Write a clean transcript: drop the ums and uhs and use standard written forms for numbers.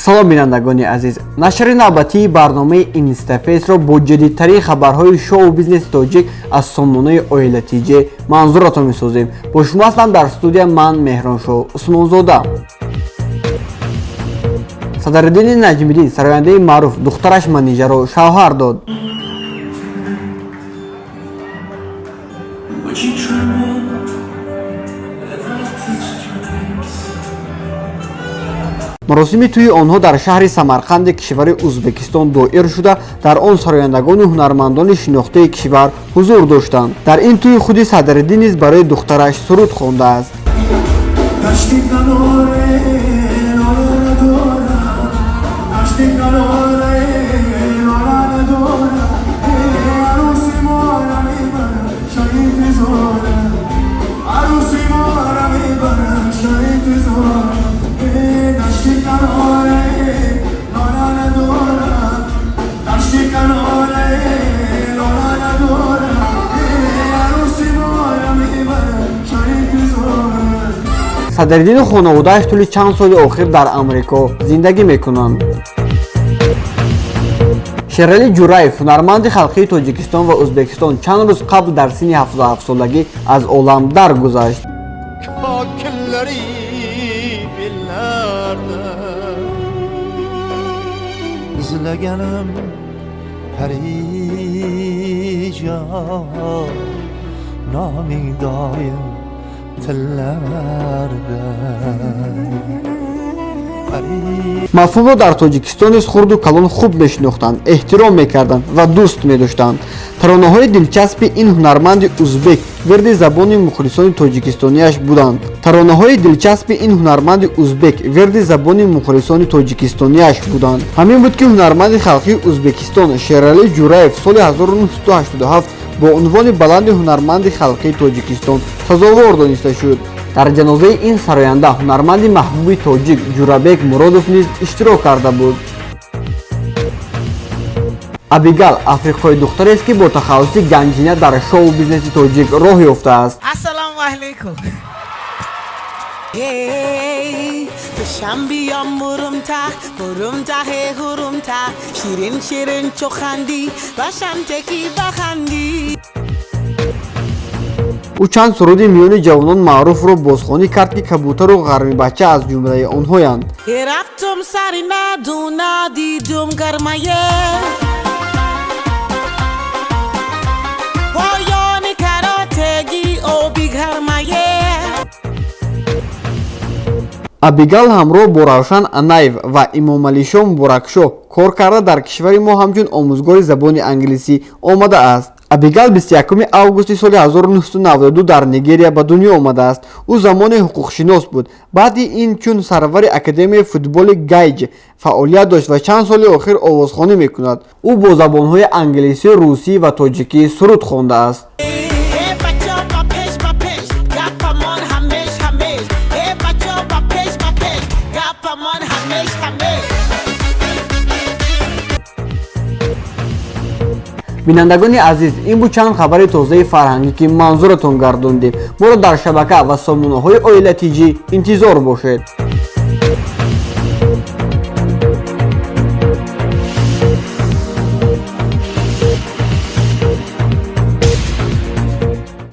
Салом, бинандагони азиз. Нашри навбатии барномаи Инстафейсро бо ҷадидтарин хабарҳои шоу-бизнеси тоҷик аз сомонаи Оила ТЖ манзуратон месозем. Бо шумо ҳастам дар студия ман, Меҳроншоҳ Усмонзода. Садариддини Наҷмиддин, сарояндаи маъруф, духтараш Манижаро шавҳар дод. Would you tremble if I touched your lips? Маросими тӯи онҳо дар шаҳри Самарқанди кишвари Узбекистон доир шуда, дар он сарояндагону ҳунармандони шинохтаи кишвар ҳузур доштанд. Дар ин тӯи худи Садриддин низ барои духтараш суруд хондааст. دشتی کناره لاله ندارم، دشتی کناره لاله ندارم، عروسی مارا میبرم شای انتظارم، عروسی مارا میبرم شای انتظارم، دشتی کناره لاله ندارم، دشتی کناره لاله ندارم، عروسی مارا میبرم شای انتظارم. Садриддину хонаводааш тӯли чанд соли охир дар Амрико зиндагӣ мекунанд. Шералӣ Ҷураев, ҳунарманди халқии Тоҷикистон ва Ӯзбекистон, чанд рӯз қабл дар синни 77-солагӣ аз олам даргузашт. Kakilleri bellerde İzlegenim Perican Naming daim tillerde Peri Мафҳумро дар Тоҷикистон низ хурду калон хуб мешинохтанд, эҳтиром мекарданд ва дӯст медоштанд. Таронаҳои дилчаспи ин ҳунарманди узбек вирди забони мухлисони тоҷикистониаш буданд. Таронаҳои дилчаспи ин ҳунарманди узбек вирди забони мухлисони тоҷикистониаш буданд. Ҳамин буд, ки ҳунарманди халқии Узбекистон Шералӣ Ҷураев соли 1987 бо унвони баланди ҳунарманди халқии Тоҷикистон сазовор дониста шуд. Дар ҷанозаи ин сароянда ҳунарманди маҳбуби тоҷик Ҷурабек Муродов низ иштирок карда буд. Абигал африқои духтарест, ки бо тахаллуси Ганҷина дар шоу-бизнеси тоҷик роҳ ёфтааст. Assalamu alaikum. Hey, Dushanbiyam burumta, burumta hey hurumta, Shirin shirin chokhandi, basham teki bakhandi. Ӯ чанд суруди миёни ҷавонон маъруфро бозхонӣ кард, ки «Кабутару Ғармибача» аз ҷумлаи онҳоянд. Raftum sari naduna didum garmaye. Poyoni karategi obi garmaye. Абигал ҳамроҳ бо Равшан Анаев ва Имомалишо Муборакшоҳ кор карда, дар кишвари мо ҳамчун омӯзгори забони англисӣ омадааст. Абигал 21 августи соли 1992 дар Нигерия ба дунё омадааст. Ӯ замоне ҳуқуқшинос буд. Баъди ин чун сарвари Академияи футболи Гайҷ фаъолият дошт ва чанд соли охир овозхонӣ мекунад. Ӯ бо забонҳои англисӣ, русӣ ва тоҷикӣ суруд хондааст. Hey, bacho, ba pesh, ba pesh, gapamon hamesh hamesh. Hey, bacho, ba pesh, ba pesh, gapamon hamesh hamesh. Бинандагони азиз, ин буд чанд хабари тозаи фарҳангӣ, ки манзуратон гардондем. Моро дар шабака ва сомонаҳои Оила ТЖ интизор бошед.